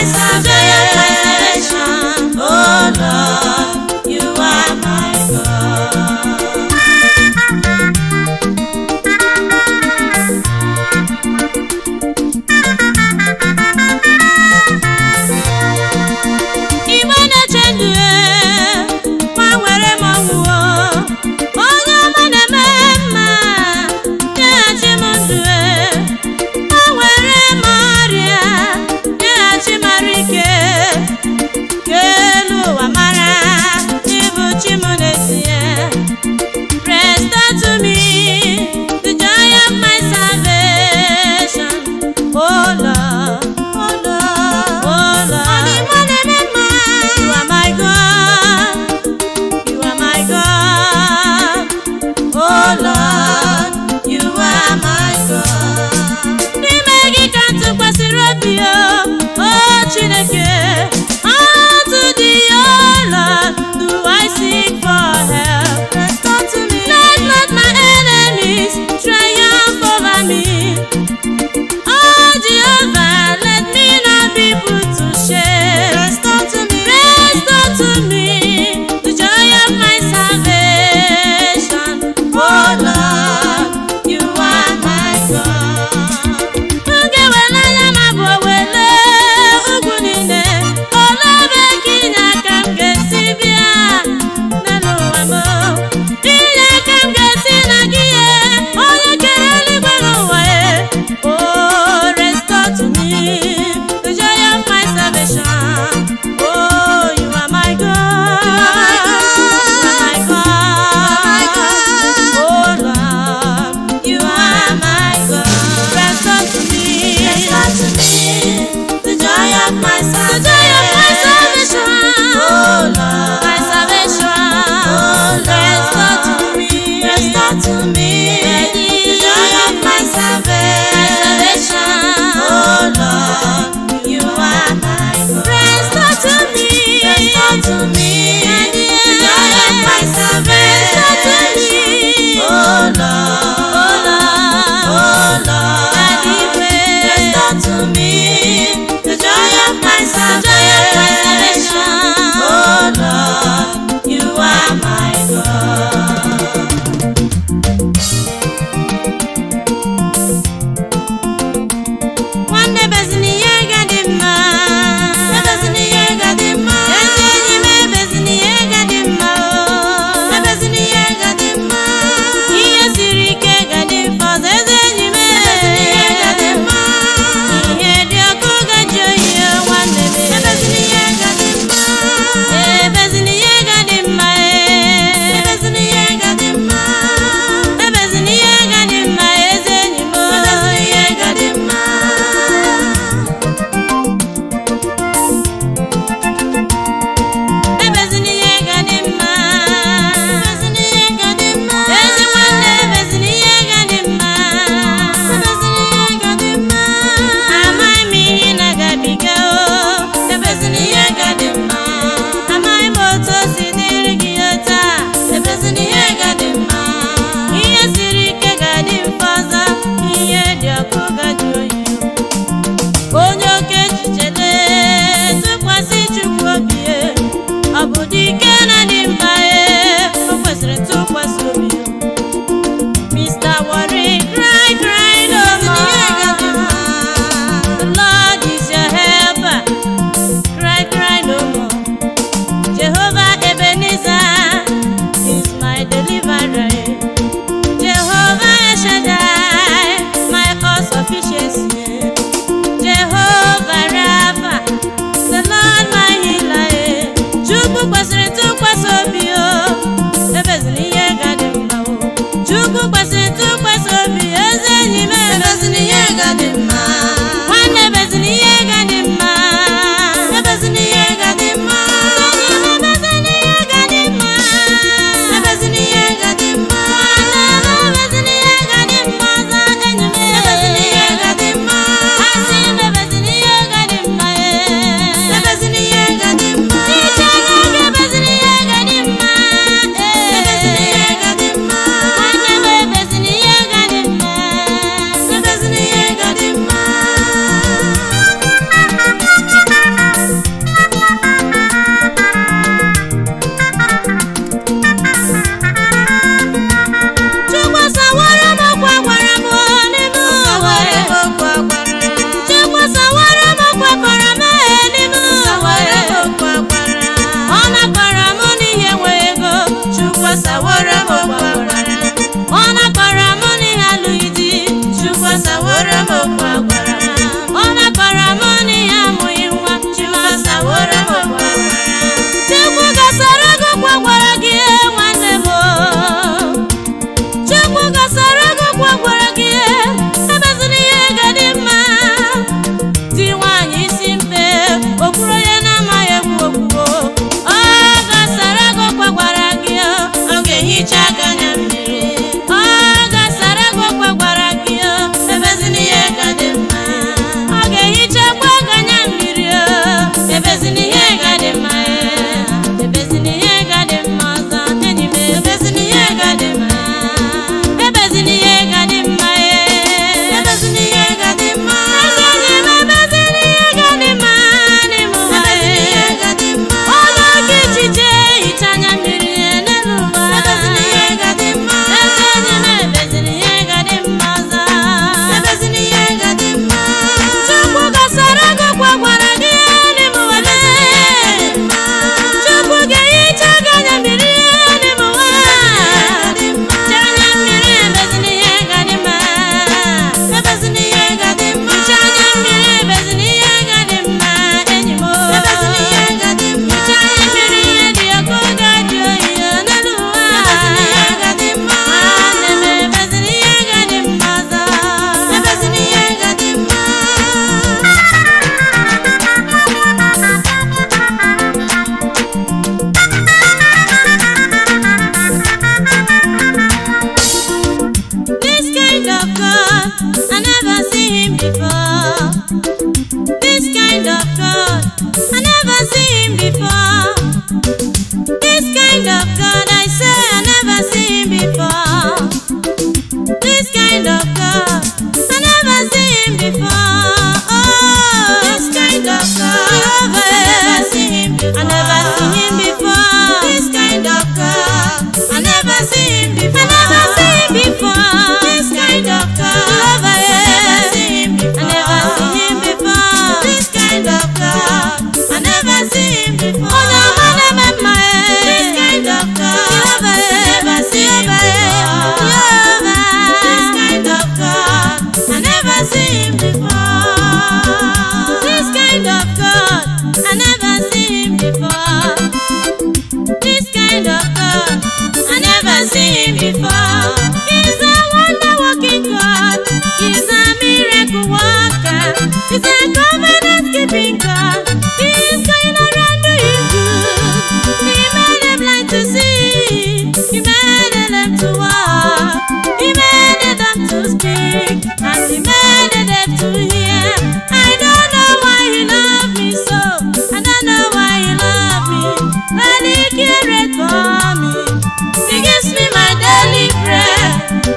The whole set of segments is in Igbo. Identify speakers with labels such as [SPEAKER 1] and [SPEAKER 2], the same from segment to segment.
[SPEAKER 1] salvation. Oh Lord, you are my God. Igbe na-eche ndụ e, ma nwere m ọnwụ o. Onye ọma na-eme mma, nyeghachi m ndụ e. Ma nwere m ọrịa, nyeghachi m arụ ike. Ka elu ụwa mara, ịbụ chi m n'ezie. Restore to me the joy of my salvation. Oh Lord, oh Lord, oh Lord. You are my God, you are my God. Oh Lord, you are my God. N'ime gị ka m tụkwasịrị obi o, o Chineke. Unto thee, O Lord, do I seek for help. Restore to me. Let not my enemies triumph over me. Oh Jehovah, let me not be put to shame. Restore to me. Restore to me the joy of my salvation. Oh Lord, you are my God. M ga-ewere anya m abụọ wele ugwu niile. Olee ebe ka inye aka m ga-esi bịa n'elu ụwa m? Inye aka m ga-esi na gị ye, onye kere eluigwe n'ụwa ye. Oh, restore to me the joy of my salvation. Oh, you are my God. You are my God. Oh, Lord, you are my God. Restore to me.
[SPEAKER 2] Restore to me the joy of my
[SPEAKER 1] The joy of my
[SPEAKER 2] salvation.
[SPEAKER 1] salvation.
[SPEAKER 2] Oh Lord,
[SPEAKER 1] My salvation.
[SPEAKER 2] Oh Lord,
[SPEAKER 1] Restore to me.
[SPEAKER 2] restore to me the joy of my
[SPEAKER 1] My
[SPEAKER 2] salvation.
[SPEAKER 1] salvation.
[SPEAKER 2] Oh Lord, you are my God.
[SPEAKER 1] Restore to me.
[SPEAKER 2] Restore to me the joy of my
[SPEAKER 1] Restore to
[SPEAKER 2] salvation.
[SPEAKER 1] me.
[SPEAKER 2] Oh Lord,
[SPEAKER 1] Oh Lord.
[SPEAKER 2] oh Lord,
[SPEAKER 1] Adịbe.
[SPEAKER 2] restore to me the joy of my salvation.
[SPEAKER 1] never seen him before. This kind of God, I say I never seen him before. This kind of God, I never seen him before. Oh,
[SPEAKER 2] This kind of God,
[SPEAKER 1] Jehovah,
[SPEAKER 2] I never seen him before.
[SPEAKER 1] I never seen him before.
[SPEAKER 2] This kind of God, I never seen him before.
[SPEAKER 1] I never seen him before.
[SPEAKER 2] This kind of God,
[SPEAKER 1] Jehovah,
[SPEAKER 2] I never seen him before.
[SPEAKER 1] I never seen him before.
[SPEAKER 2] This kind of God, I never seen him before.
[SPEAKER 1] Onye ọma na-eme mma, eh.
[SPEAKER 2] This kind of God,
[SPEAKER 1] Jehovah,
[SPEAKER 2] I never seen him before.
[SPEAKER 1] Jehovah.
[SPEAKER 2] This kind of God, I never seen him before.
[SPEAKER 1] This kind of God, I never seen him before. This kind of God, I never seen him before. He's a wonder working God. He's a miracle worker. He's a covenant keeping God. He's going around doing good. He made the blind to see. He made the lame to walk. He made the dumb to speak. And he made the deaf to hear. I don't know why he loved me so. I don't know why he loved me. But he cared for me. He gives me my daily bread.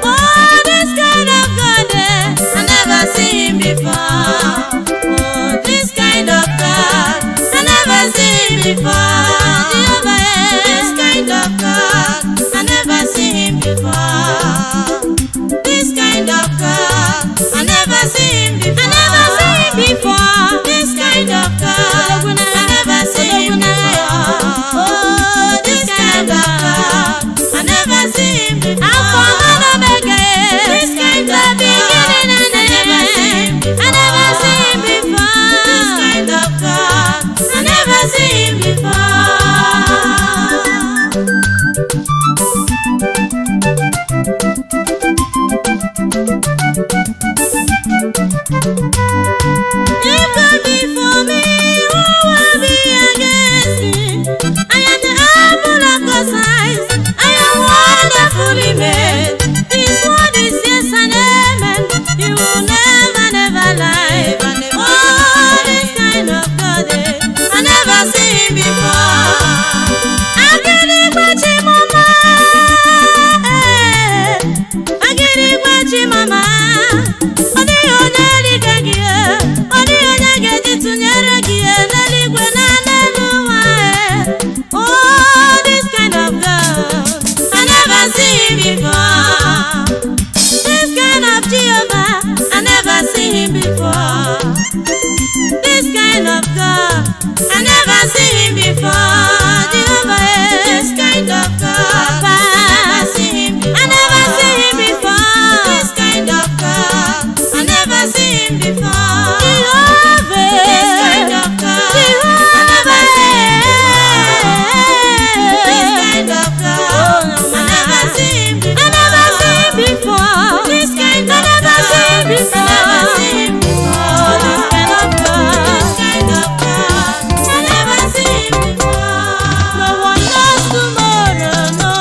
[SPEAKER 1] Oh, this kind of God, eh,
[SPEAKER 2] I never seen him before. Oh, this kind of God, I never seen him before.
[SPEAKER 1] Jehovah, eh.
[SPEAKER 2] This kind of God, I never seen him before. This kind of God, I never seen him before.
[SPEAKER 1] I never seen him before.
[SPEAKER 2] This kind of God, I never seen him before.
[SPEAKER 1] Oh,
[SPEAKER 2] This kind of God, I never seen him before.
[SPEAKER 1] Alpha and Omega, eh.
[SPEAKER 2] This kind
[SPEAKER 1] The
[SPEAKER 2] of God,
[SPEAKER 1] beginning and the
[SPEAKER 2] I never seen him
[SPEAKER 1] end.
[SPEAKER 2] before.
[SPEAKER 1] I never seen him before.
[SPEAKER 2] This kind of God, I never seen him before.
[SPEAKER 1] If God be for me, who will be against me? I am the apple of God's eyes. I am wonderfully made. His word is yes and amen. He will never, never lie. Oh, this kind of God, eh,
[SPEAKER 2] I never seen him before.
[SPEAKER 1] Agịrịgba chi mama, eh, agịrịgba chi mama, ọ dịghị onye dịka gị, eh, ọ dịghị onye ga-eji tụnyere gị, eh, n'eluigwe na n'elu ụwa, eh. Oh, this kind of God,
[SPEAKER 2] I never seen him before.
[SPEAKER 1] this kind of Jehovah,
[SPEAKER 2] I never seen him before.
[SPEAKER 1] this kind of God,
[SPEAKER 2] I never seen him before.
[SPEAKER 1] Jehovah, eh.
[SPEAKER 2] This kind of God,
[SPEAKER 1] Papa.
[SPEAKER 2] I never seen him before.
[SPEAKER 1] I never seen him before.
[SPEAKER 2] This kind of God, I never seen him before.
[SPEAKER 1] Jehovah,
[SPEAKER 2] This kind of God, I never seen him before. This kind of God, I never seen him before.
[SPEAKER 1] I never seen him before.
[SPEAKER 2] This kind
[SPEAKER 1] I
[SPEAKER 2] of
[SPEAKER 1] never
[SPEAKER 2] God,
[SPEAKER 1] seen him before.
[SPEAKER 2] I never seen him before.
[SPEAKER 1] Oh, this kind of God.
[SPEAKER 2] This kind of God, I never seen him before.
[SPEAKER 1] No one knows tomorrow. No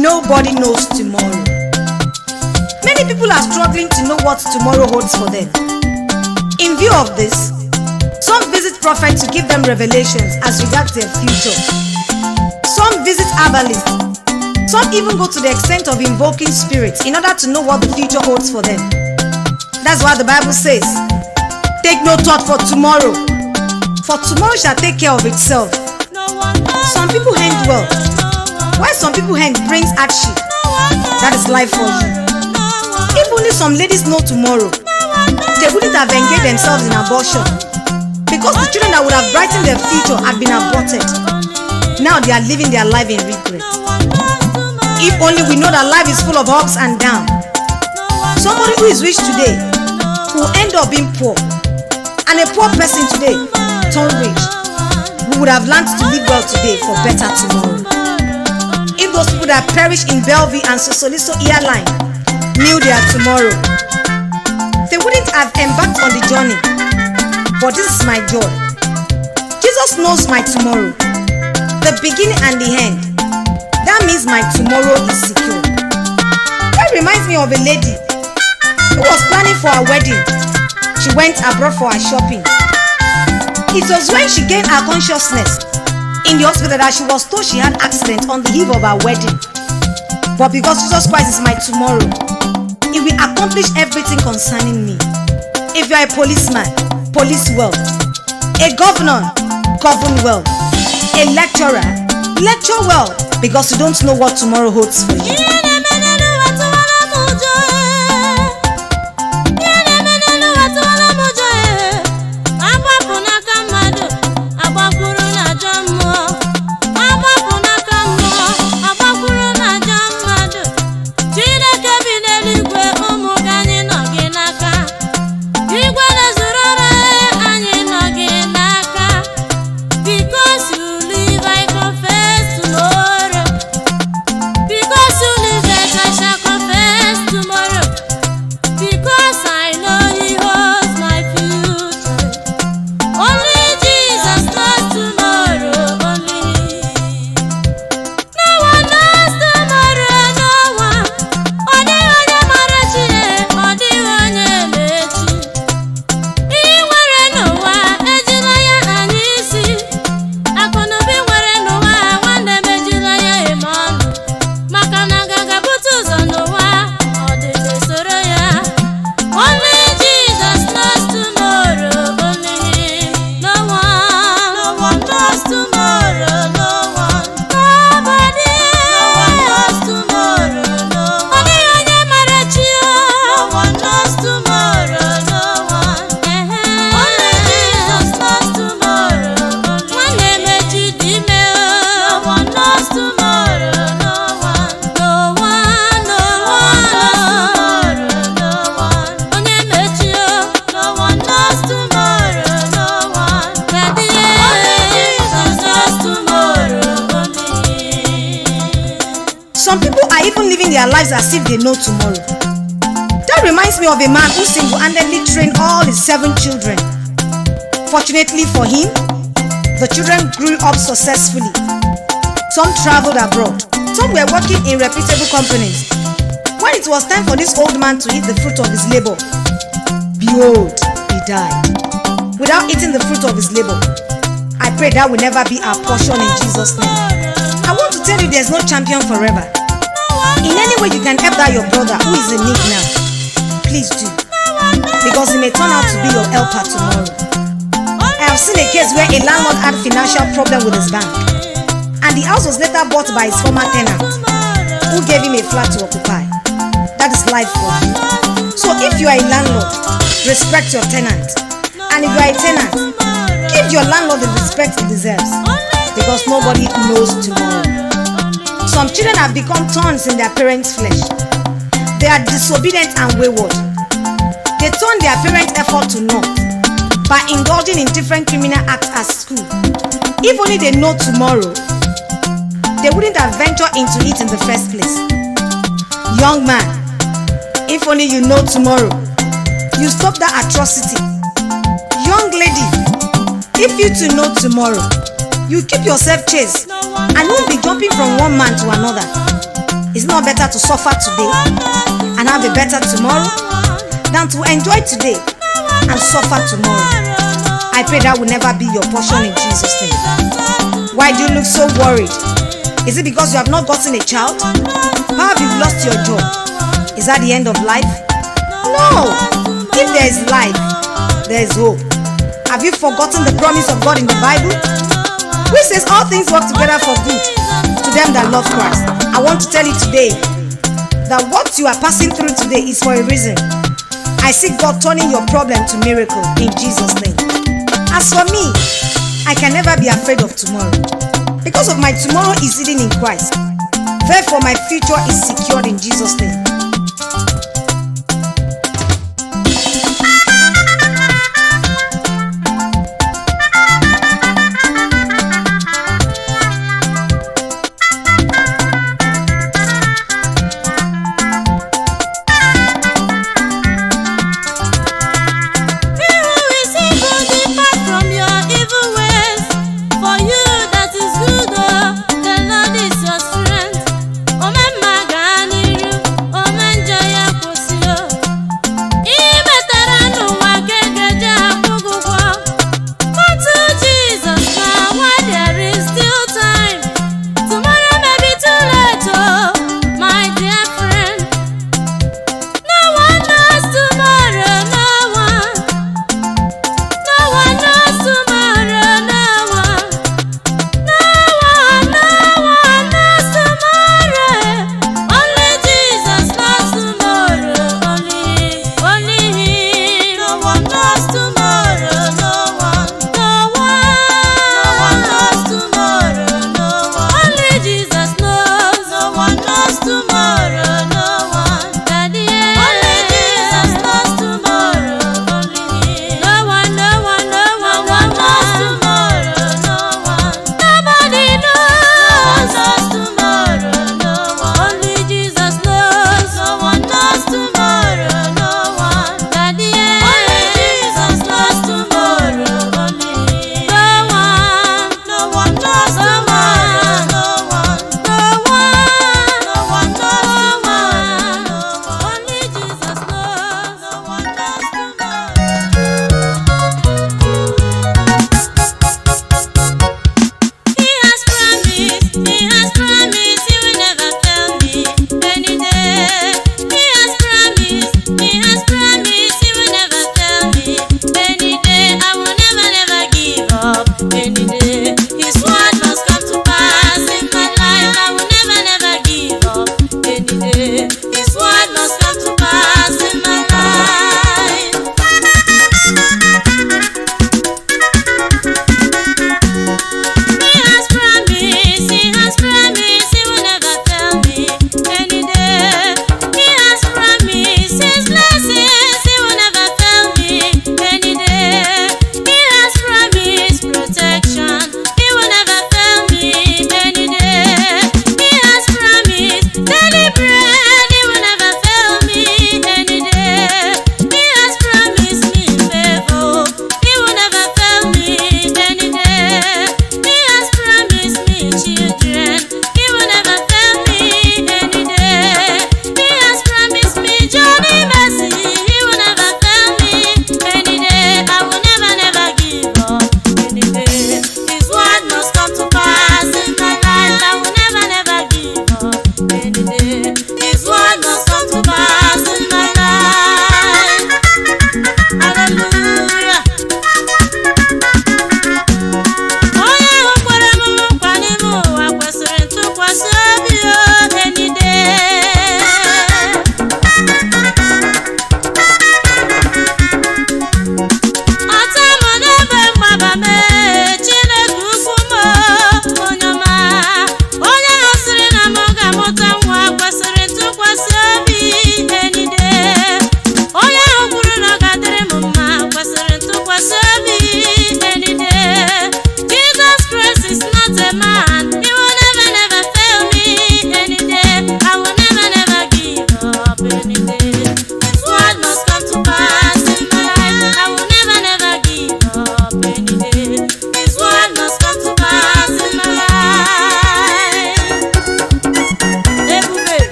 [SPEAKER 3] Nobody knows tomorrow. Many people are struggling to know what tomorrow holds for them. In view of this, some visit prophets to give them revelations as regards their future. Some visit herbalists. Some even go to the extent of invoking spirits in order to know what the future holds for them. That's why the Bible says, "Take no thought for tomorrow shall take care of itself." Some people end well, while some people end brings hardship. That is life for you. If only some ladies know tomorrow, they wouldn't have engaged themselves in abortion, because the children that would have brightened their future had been aborted. Now they are living their life in regret. If only we know that life is full of ups and downs. Somebody who is rich today will end up being poor, and a poor person today turn rich. We would have learned to live well today for better tomorrow. If those people that perish in Bellevue and Sosoliso Airline knew their tomorrow, they wouldn't have embarked on the journey. But this is my joy. Jesus knows my tomorrow, the beginning and the end. That means my tomorrow is secure. That reminds me of a lady who was planning for her wedding. She went abroad for her shopping. It was when she gained her consciousness in the hospital that she was told she had accident on the eve of her wedding. But because Jesus Christ is my tomorrow, He will accomplish everything concerning me. If you are a policeman, police well. A governor, govern well. A lecturer, lecture well, because you don't know what tomorrow holds for you.
[SPEAKER 1] Ihe na-eme n'elu ụwa tụwara m ụjọ ee. Ihe na-eme n'elu ụwa tụwara m ụjọ ee. Agbapụ n'aka mmadụ, agbakwuru n'ajọ mmụọ. Agbapụ n'aka mmụọ, agbakwuru n'ajọ mmadụ. Chineke bi n'eluigwe, ụmụ gị anyị nọ gị n'aka. Igwe na-ezuru ọrụ, anyị nọ gị n'aka. Because you live, I confess tomorrow. Because you live, I shall confess tomorrow. Because I know He holds my future. Only Jesus knows tomorrow. Only He. No one knows tomorrow. No one. Ọ dịghị onye mara echi, ọ dịghị onye ma echi. Ihe nwere n'ụwa ejila ya anya isi. Akụnụba ị nwere n'ụwa, nwanne m, ejila ya eme ọnụ. Maka na nganga bute ụzọ n'ụwa, ọdịda soro ya. Only Jesus knows tomorrow. Only Him. No one.
[SPEAKER 2] No one knows tomorrow, no one.
[SPEAKER 1] Nobody.
[SPEAKER 2] No one knows tomorrow, no
[SPEAKER 1] Ọ
[SPEAKER 2] one.
[SPEAKER 1] dịghị onye mara echi o.
[SPEAKER 2] No one knows tomorrow, no one.
[SPEAKER 1] Ehe.
[SPEAKER 2] Only Jesus knows tomorrow. Only
[SPEAKER 1] Nwanne m, echi dị ime o.
[SPEAKER 2] No one knows tomorrow, no one.
[SPEAKER 1] No one, no
[SPEAKER 2] No one knows
[SPEAKER 1] one.
[SPEAKER 2] tomorrow, no one.
[SPEAKER 1] Onye ma echi o.
[SPEAKER 2] No one knows tomorrow, no one.
[SPEAKER 1] Daddy.
[SPEAKER 2] Only Jesus knows tomorrow, only Him.
[SPEAKER 3] Some people are even living their lives as if they know tomorrow. That reminds me of a man who single-handedly trained all his seven children. Fortunately for him, the children grew up successfully. Some traveled abroad. Some were working in reputable companies. When it was time for this old man to eat the fruit of his labor, behold, he died without eating the fruit of his labor. I pray that will never be our portion in Jesus' name. I want to tell you, there's no champion forever. In any way you can help that your brother who is in need now, please do. Because he may turn out to be your helper tomorrow. I have seen a case where a landlord had financial problem with his bank, and the house was later bought by his former tenant, who gave him a flat to occupy. That is life for you. So if you are a landlord, respect your tenant. And if you are a tenant, give your landlord the respect he deserves. Because nobody knows tomorrow. Some children have become thorns in their parents' flesh. They are disobedient and wayward. They turn their parents' effort to naught by indulging in different criminal acts at school. If only they know tomorrow, they wouldn't have ventured into it in the first place. Young man, if only you know tomorrow, you stop that atrocity. Young lady, if you too know tomorrow, you keep yourself chaste and won't be jumping from one man to another. It's not better to suffer today and have a better tomorrow than to enjoy today and suffer tomorrow? I pray that will never be your portion in Jesus' name. Why do you look so worried? Is it because you have not gotten a child? Perhaps you've lost your job. Is that the end of life? No! If there is life, there is hope. Have you forgotten the promise of God in the Bible, which says all things work together for good to them that love Christ? I want to tell you today that what you are passing through today is for a reason. I see God turning your problem to miracle in Jesus' name. As for me, I can never be afraid of tomorrow, because of my tomorrow is hidden in Christ. Therefore, my future is secured in Jesus' name.
[SPEAKER 1] He who is evil, depart from your evil ways. For you that is good, oh, the Lord is your strength. Ome mma gaa n'iru, ome njọ ya.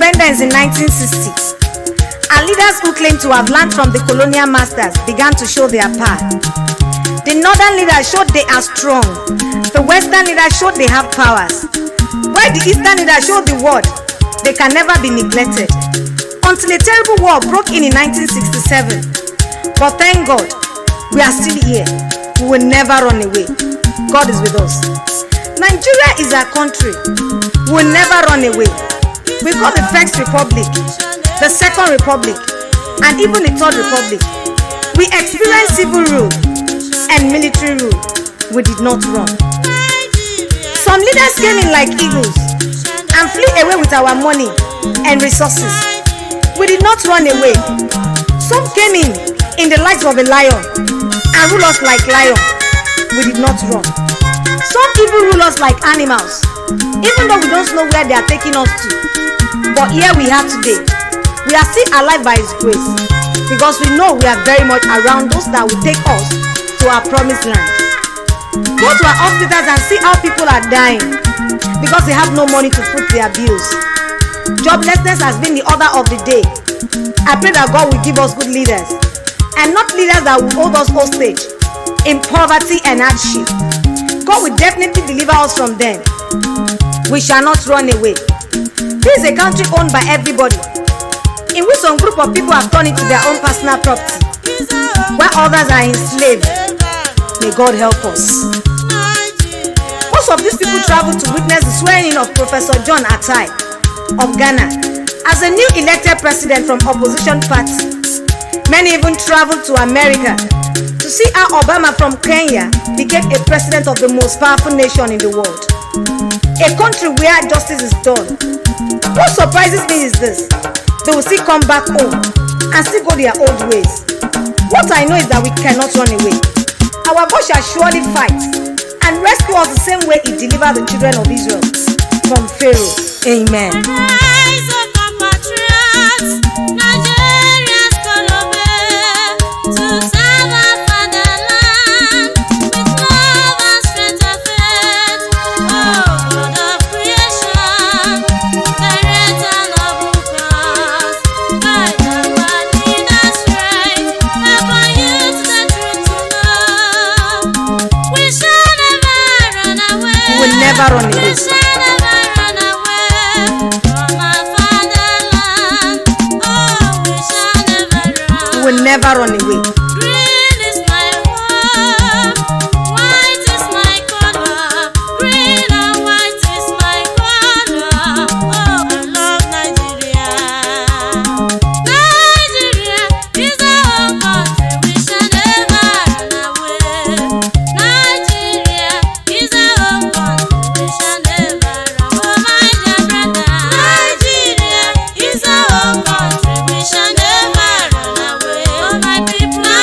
[SPEAKER 3] independence in 1960, our leaders who claim to have learned from the colonial masters began to show their power. The northern leaders showed they are strong. The western leaders showed they have powers. While the eastern leaders showed the world they can never be neglected. Until a terrible war broke in 1967. But thank God, we are still here. We will never run away. God is with us. Nigeria is our country. We will never run away. We got the First Republic, the Second Republic, and even the Third Republic. We experienced civil rule and military rule. We did not run. Some leaders came in like eagles and flew away with our money and resources. We did not run away. Some came in the likes of a lion and rule us like lion. We did not run. Some people rule us like animals, even though we don't know where they are taking us to. But here we are today. We are still alive by His grace because we know we are very much around those that will take us to our promised land. Go to our hospitals and see how people are dying because they have no money to foot their bills. Joblessness has been the order of the day. I pray that God will give us good leaders and not leaders that will hold us hostage in poverty and hardship. God will definitely deliver us from them. We shall not run away. This is a country owned by everybody, in which some group of people have turned it to their own personal property, while others are enslaved. May God help us. Most of these people traveled to witness the swearing of Professor John Atai of Ghana as a new elected president from opposition party. Many even traveled to America to see how Obama from Kenya became a president of the most powerful nation in the world. A country where justice is done. What surprises me is this: they will still come back home and still go their old ways. What I know is that we cannot run away. Our God shall surely fight and rescue us the same way he delivered the children of Israel from Pharaoh. Amen.
[SPEAKER 1] Rise, O compatriots, Nigerians call to serve our fatherland with love and strength of faith. Oh, God of creation, direct our noble cause, guide our leaders right, help our youth the truth to know. We shall never run away.
[SPEAKER 3] We will never run away.
[SPEAKER 1] We shall never run away from our fatherland. Oh, we shall never run.
[SPEAKER 3] We will never run away.
[SPEAKER 1] Green is my home, white is my color. Green and white is my color. Oh, I love Nigeria. Nigeria is our own country. We shall never run away. Nigeria is our own country. We shall never run. Oh, my dear brother. Nigeria is our own country. We shall never run away. Oh, my people.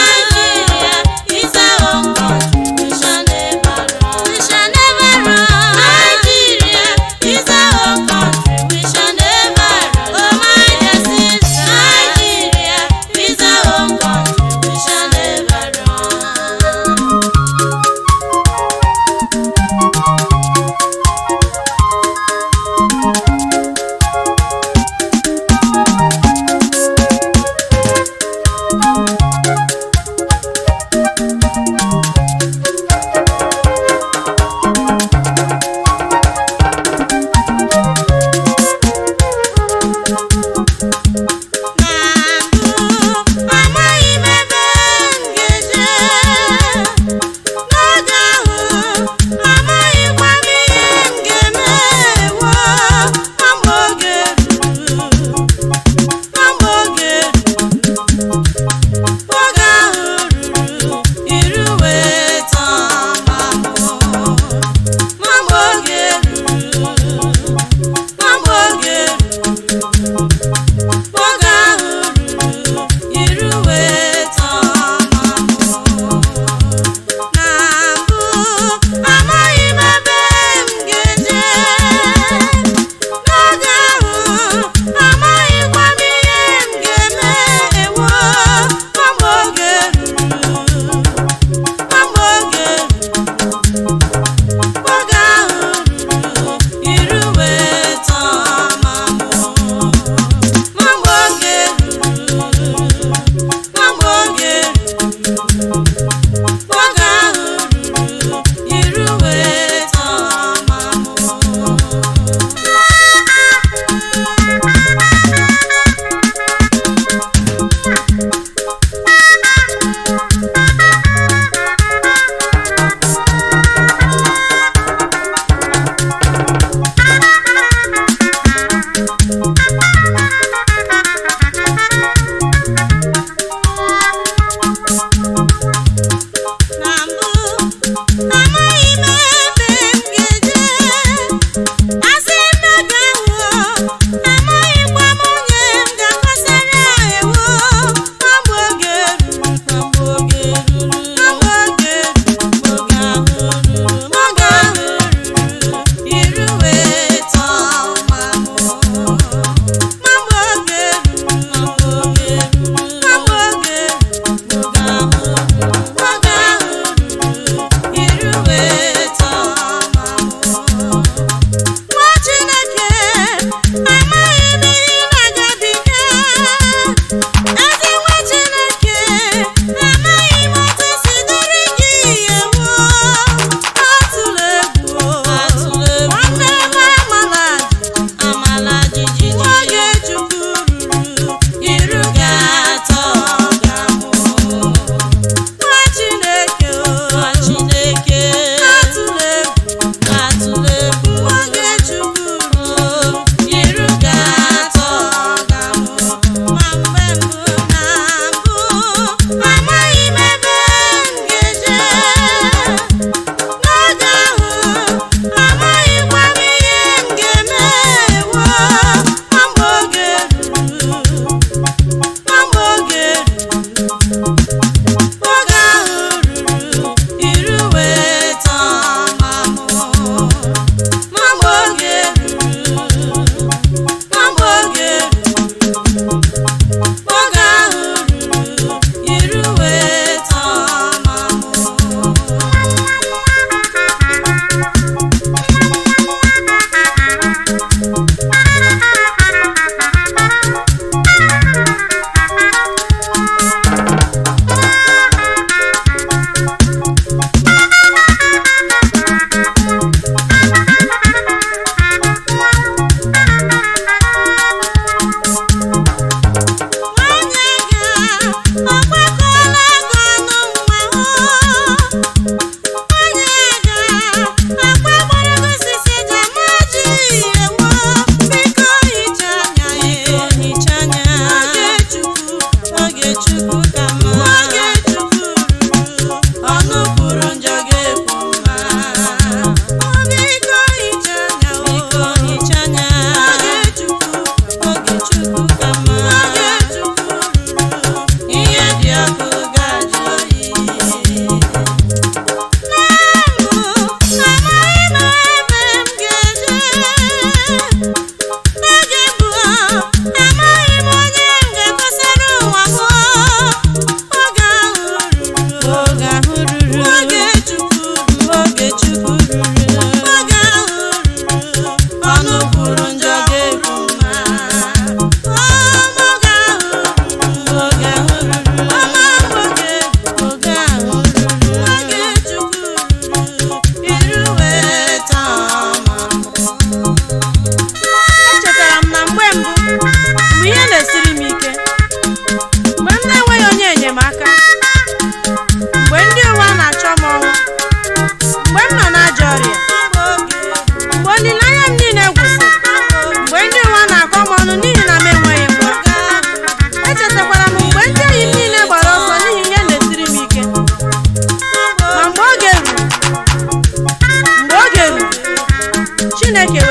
[SPEAKER 1] Chineke